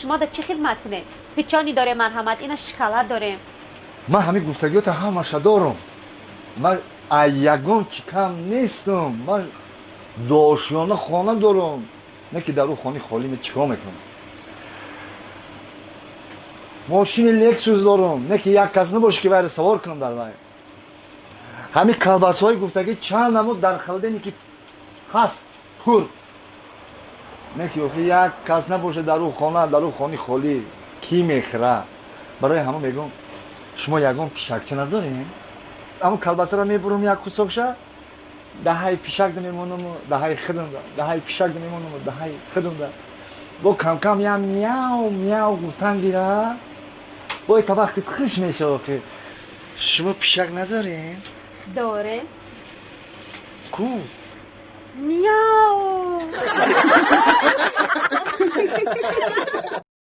Шумо да чӣ хизмат кунем? Печенье дорем, марҳамат, ина шоколад дорем. Ман ҳамин гуфтагиёта ҳамаша дорум. Ман ягон чӣ кам нестам. Ман дошёна хона дорум, не ки дар ӯ хони холӣ чикор мекунам? Мошини Лексус дорум, не ки як кас набоше, ки вайро савор кунам дар вай. Ҳамин колбасҳои гуфтагӣ чанд намуд дар холодильник ҳаст, пур, не ки охи як кас набоше дар ӯ хона, дар ӯ хони холӣ кӣ мехӯра? Барои ҳама мегӯм, шумо ягон пишакча надорем? Ҳамн колбасаро мебурам, як кусокша даҳаи пишак мемонаму даҳаи худамда, даҳаи пишак мемонаму даҳаи худамда. Бо камкам я мяу мяу гуфтан гира, бо та вақти хуш меша. Охи, шумо пишак надорем? Дорем. Ку? Мяу.